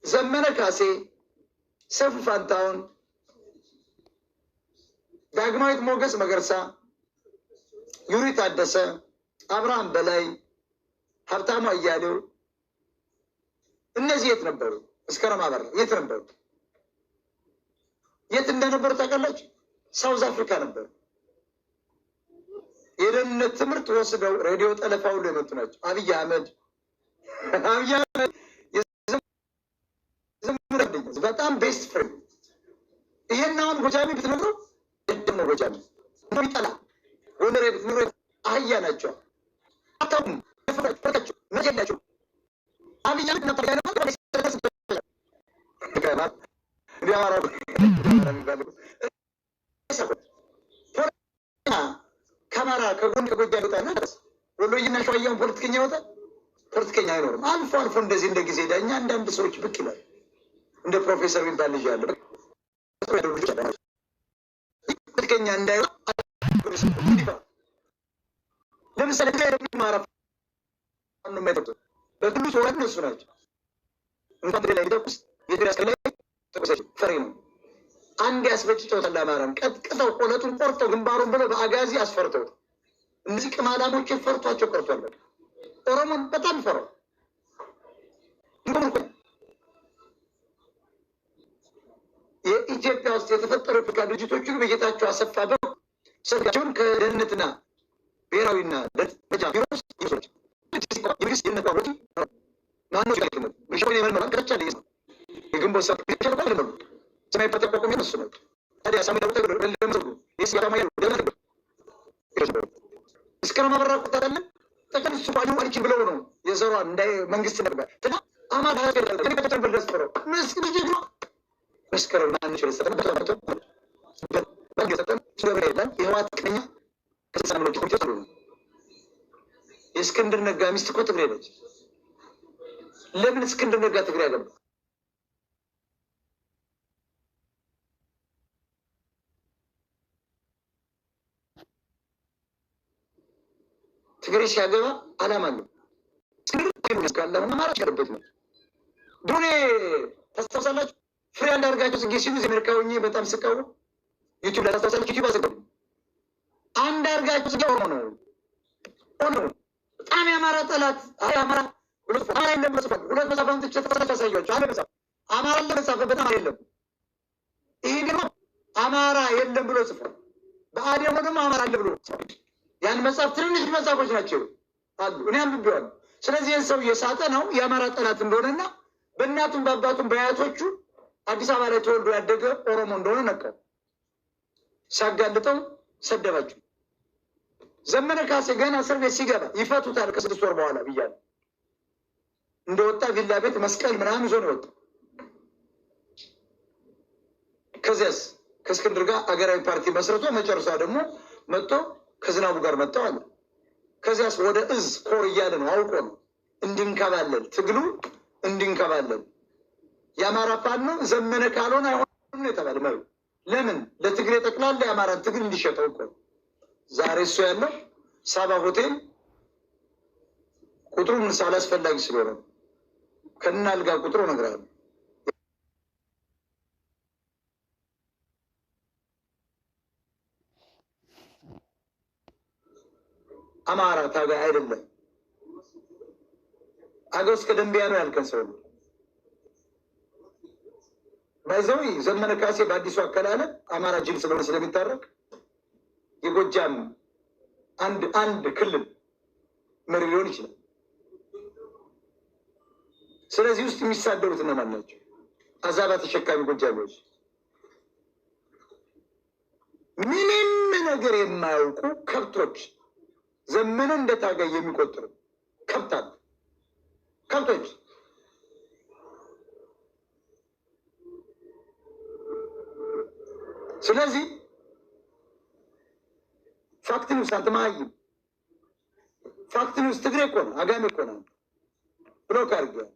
ዘመነ ካሴ፣ ሰይፉ ፋንታሁን፣ ዳግማዊት ሞገስ መገርሳ፣ ዩሪ ታደሰ፣ አብርሃም በላይ፣ ሀብታሙ አያሌው እነዚህ የት ነበሩ? መስከረም አበራ የት ነበሩ? የት እንደነበሩ ታውቃላችሁ? South Africa ነበሩ። የደህንነት ትምህርት ወስደው ሬዲዮ ጠለፋ ሁሉ የመጡ ናቸው። አብይ አህመድ አብይ አህመድ በጣም best friend። ይሄን አሁን ጎጃሜ ብትነግረው ነው ጎጃሜ ነው ይጠላ። ጎንደሬ ብትነግረው አህያ ናቸው። አታውቁም መጀላቸው አብይ አህመድ ከአማራ ከጎን ከጎጃም ይወጣና ወሎዬና ሸዋያውን ፖለቲከኛ ይወጣል። ፖለቲከኛ አይኖርም። አልፎ አልፎ እንደዚህ እንደ ጊዜ ዳኛ አንዳንድ ሰዎች ብቅ ይላል። እንደ ፕሮፌሰር የሚባል ልጅ አለ። ፖለቲከኛ እንዳይወጣ ለምሳሌ ማረፍ በክልሉ ሶራት እነሱ ናቸው። እንኳን ላይ ተኩስ የትግራይ ፈሪ ነው። አንድ ያስበጭጨውታል። አማራን ቀጥቅጠው ቆለጡን ቆርጠው ግንባሩን ብለው በአጋዚ አስፈርተውት እነዚህ ቅማላሞች ፈርቷቸው ቀርቷል። በቃ ኦሮሞን በጣም ይፈራል። የኢትዮጵያ ውስጥ የተፈጠሩ የፖለቲካ ድርጅቶች ሁሉ በጌታቸው አሰፋ በኩል ሰልፋቸውን ከደህንነትና ብሔራዊና ቢሮ ውስጥ የመንግስት የግንቦት ሰማያዊ ፓርቲ አቋቋሚ እነሱ ነው። ታዲያ መስከረም አበራ ቁጣለን ጠቅላይ ሚኒስትሩ አልችል ብለው ነው የዘሯ እንዳይ መንግስት ነበር መስከረም የእስክንድር ነጋ ሚስት እኮ ትግሬ ነች። ለምን እስክንድር ነጋ ትግሬ አገባ? ትግሬ ሲያገባ አላማ አለው። እስክንድር ነው። ድሮ ታስታውሳላችሁ? ፍሬ አንዳርጋቸው ጽጌ ሲሉ አሜሪካ ሆኜ በጣም ስቃወም ዩቲዩብ ላይ ታስታውሳላችሁ? ዩቲዩብ አዘጋቡ። አንዳርጋቸው ጽጌ ኦሮሞ ነው፣ ኦሮሞ በጣም የአማራ ጠላት አማራ አማራ የለም ብሎ ጽፏል። ሁለት መጽሐፍ አምጥቼ አሳያቸው። አንድ መጽሐፍ አማራ ለመጻፈበት አማራ የለም፣ ይሄ ደግሞ አማራ የለም ብሎ ጽፏል። በአዴሞ ደግሞ አማራ አለ ብሎ ጽፏል። ያን መጽሐፍ ትንንሽ መጽሐፎች ናቸው አሉ፣ እኔ አንብቤዋለሁ። ስለዚህ ይህን ሰው እየሳጠ ነው የአማራ ጠላት እንደሆነና በእናቱም በአባቱም በአያቶቹ አዲስ አበባ ላይ ተወልዶ ያደገ ኦሮሞ እንደሆነ ነቀው። ሲያጋልጠው ሰደባቸው። ዘመነ ካሴ ገና እስር ቤት ሲገባ ይፈቱታል ከ6 ወር በኋላ ብያለሁ። እንደወጣ ቪላ ቤት መስቀል ምናምን ይዞ ነው የወጣው። ከዚያስ ከእስክንድር ጋር አገራዊ ፓርቲ መስርቶ መጨረሻ ደግሞ መጥቶ ከዝናቡ ጋር መጣው አለ። ከዚያስ ወደ እዝ ኮር እያለ ነው አውቆ ነው እንዲንከባለል ትግሉ እንዲንከባለል የአማራ ፋኖ ዘመነ ካልሆነ አይሆንም ነው የተባለ መሪው። ለምን ለትግሬ ጠቅላላ የአማራን ትግል እንዲሸጠው እኮ ነው። ዛሬ እሱ ያለው ሳባ ሆቴል ቁጥሩ ምን አላስፈላጊ ስለሆነ ከነ አልጋ ቁጥሩ እነግርሃለሁ። አማራ ታጋይ አይደለም። አገው እስከ ደንቢያ ነው ያልከን ሰው ነው። ባይዘዊ ዘመነ ካሴ በአዲሱ አከላለል አማራ ጅል ስለሆነ ስለሚታረቅ የጎጃም አንድ ክልል መሪ ሊሆን ይችላል። ስለዚህ ውስጥ የሚሳደሩት እነማን ናቸው? አዛባ ተሸካሚ ጎጃሚዎች፣ ምንም ነገር የማያውቁ ከብቶች፣ ዘመነ እንደ ታጋይ የሚቆጥሩ ከብት አሉ። ከብቶች ስለዚህ Fact News አንተ መሀይም Fact News ትግሬ እኮ ነው፣ አጋሜ እኮ ነው። block አድርጌዋለሁ።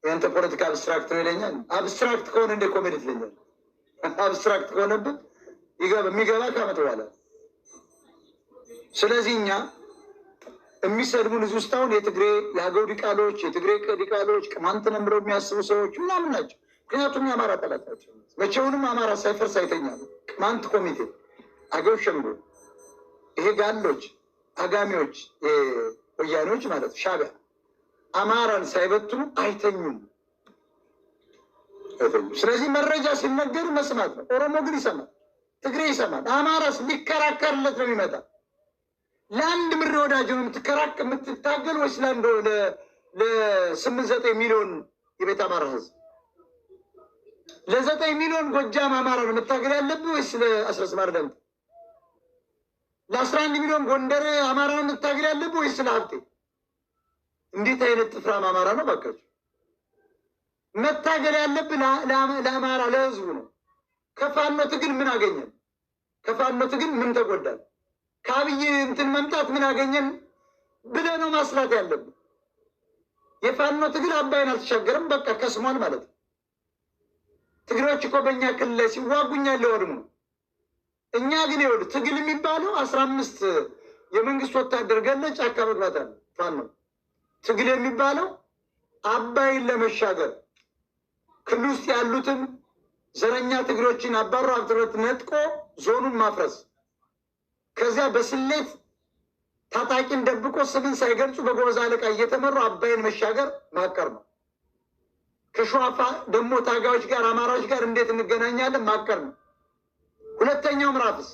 የአንተ ፖለቲካ abstract ነው ይለኛል። Abstract ከሆነ እንደ ኮሜዲ ትለኛል። Abstract ከሆነብህ የሚገባ ከዓመት በኋላ። ስለዚህ እኛ የሚሰድቡን እዚህ ውስጥ አሁን የትግሬ የአገው ዲቃሎች፣ የትግሬ ዲቃሎች፣ ቅማንት ነን ብለው የሚያስቡ ሰዎች ምናምን ናቸው። ምክንያቱም የአማራ ጠላት ናቸው። መቼውንም አማራ ሳይፈርስ አይተኛም። ቅማንት ኮሚቴ፣ አገው ሸንጎ፣ ይሄ ጋሎች፣ አጋሚዎች፣ ወያኔዎች ማለት ሻዕቢያ አማራን ሳይበትኑ አይተኙም። ስለዚህ መረጃ ሲነገር መስማት ነው። ኦሮሞ ግን ይሰማል፣ ትግሬ ይሰማል። አማራስ ሊከራከርለት ነው የሚመጣ። ለአንድ ምሬ ወዳጅ ነው የምትታገል ወይስ ለአንድ ለ8-9 ሚሊዮን የቤት አማራ ህዝብ? ለ9 ሚሊዮን ጎጃም አማራ ነው መታገል ያለብህ ወይስ ለአስረስ ማረ ዳምጤ? ለ11 ሚሊዮን ጎንደር አማራ ነው መታገል ያለብህ ወይስ ለሀብቴ? እንዴት አይነት ጥፍራም አማራ ነው ባካችሁ! መታገል ያለብህ ለአማራ ለህዝቡ ነው። ከፋኖ ትግል ምን አገኘን? ከፋኖ ትግል ምን ተጎዳን? ከአብይ እንትን መምጣት ምን አገኘን ብለህ ነው ማስላት ያለብህ። የፋኖ ትግል አባይን አልተሻገረም፣ በቃ ከስሟል ማለት ነው። ትግሬዎች እኮ በእኛ ክልል ላይ ሲዋጉ እኛን ሊወድሙ ነው። እኛ ግን ይኸውልህ ትግል የሚባለው 15 የመንግስት ወታደር ገለ ጫካ መግባት አለ። ፋኖ ትግል የሚባለው አባይን ለመሻገር ክልል ውስጥ ያሉትን ዘረኛ ትግሮችን አባሮ ሀብት ንብረት ነጥቆ ዞኑን ማፍረስ፣ ከዚያ በስሌት ታጣቂን ደብቆ ስምን ሳይገልጹ በጎበዝ አለቃ እየተመሩ አባይን መሻገር ማቀር ነው። ከሸዋፋ ደግሞ ታጋዮች ጋር አማራዎች ጋር እንዴት እንገናኛለን ማቀር ነው። ሁለተኛው ምዕራፍስ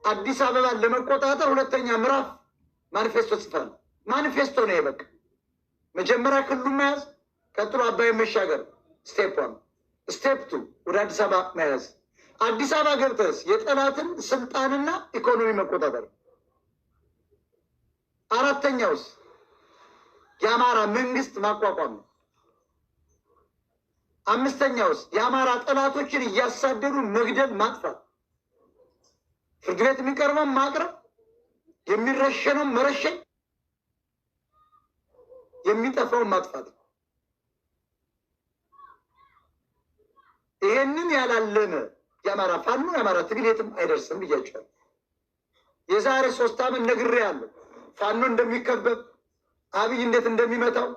አዲስ አበባን ለመቆጣጠር ሁለተኛ ምዕራፍ ማኒፌስቶ ጽፋል። ማኒፌስቶ ነው የበቃ መጀመሪያ ክልሉን መያዝ፣ ቀጥሎ አባይን መሻገር step one፣ step two ወደ አዲስ አበባ መያዝ። አዲስ አበባ ገብተስ የጠላትን ስልጣንና ኢኮኖሚ መቆጣጠር። አራተኛውስ የአማራ መንግስት ማቋቋም ነው። አምስተኛውስ የአማራ ጠላቶችን እያሳደዱ መግደል፣ ማጥፋት፣ ፍርድ ቤት የሚቀርበውን ማቅረብ፣ የሚረሸነውን መረሸን፣ የሚጠፋውን ማጥፋት። ይሄንን ያላለመ የአማራ ፋኖ የአማራ ትግል የትም አይደርስም ብያቸዋለሁ። የዛሬ 3 ዓመት ነግሬያለሁ። ፋኖ እንደሚከበብ፣ አብይ እንዴት እንደሚመታው፣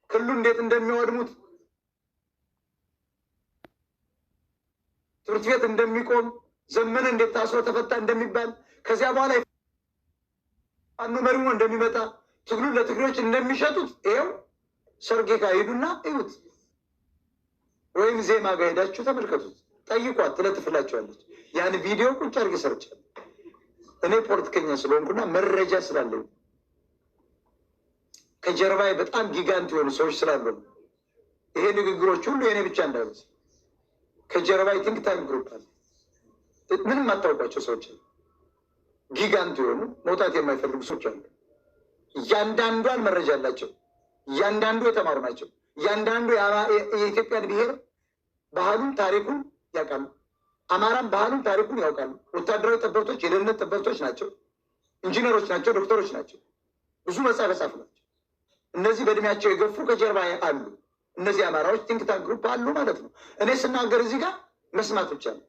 ክልሉ እንዴት እንደሚወድሙት፣ ትምህርት ቤት እንደሚቆም፣ ዘመነ እንዴት ታስሮ ተፈታ እንደሚባል፣ ከዚያ በኋላ ፋኖ መሪ ሆኖ እንደሚመጣ፣ ትግሉን ለትግሬዎች እንደሚሸጡት ይኸው ሰርጌ ጋር ሂዱና እዩት፣ ወይም ዜማ ጋር ሄዳችሁ ተመልከቱት። ጠይቋት፣ ትለጥፍላችኋለች። ያን ቪዲዮ ቁጭ አድርጌ ሰርቻለሁ። እኔ ፖለቲከኛ ስለሆንኩና መረጃ ስላለኝ ከጀርባዬ በጣም ጊጋንት የሆኑ ሰዎች ስላሉ ይሄ ንግግሮች ሁሉ የኔ ብቻ እንዳይመስል ከጀርባዬ think tank group አለ። ምንም አታውቋቸው ሰዎች አሉ። gigant የሆኑ መውጣት የማይፈልጉ ሰዎች አሉ። እያንዳንዷን መረጃ አላቸው። እያንዳንዱ የተማሩ ናቸው። እያንዳንዱ የኢትዮጵያን ብሔር ባህሉን፣ ታሪኩን ያውቃሉ። አማራም ባህሉን፣ ታሪኩን ያውቃሉ። ወታደራዊ ጠበብቶች፣ የደህንነት ጠበብቶች ናቸው። ኢንጂነሮች ናቸው። ዶክተሮች ናቸው። ብዙ መጽሐፍ የጻፉ ናቸው። እነዚህ በእድሜያቸው የገፉ ከጀርባ አሉ። እነዚህ አማራዎች think tank group አሉ ማለት ነው። እኔ ስናገር እዚህ ጋር መስማት ብቻ ነው።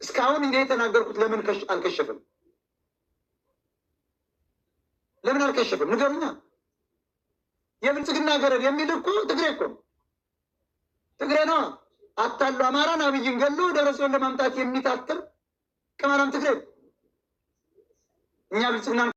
እስካሁን እኔ የተናገርኩት ለምን አልከሸፈም? ለምን አልከሸፈም? ንገሩኛ። የብልጽግና ገረድ የሚል እኮ ትግሬ እኮ ነው። ትግሬ ነዋ። አታሉ አማራን አብይን ገሎ ደረሰውን ለማምጣት የሚታትር ቅማላም ትግሬ ነው። እኛ ብልጽግናን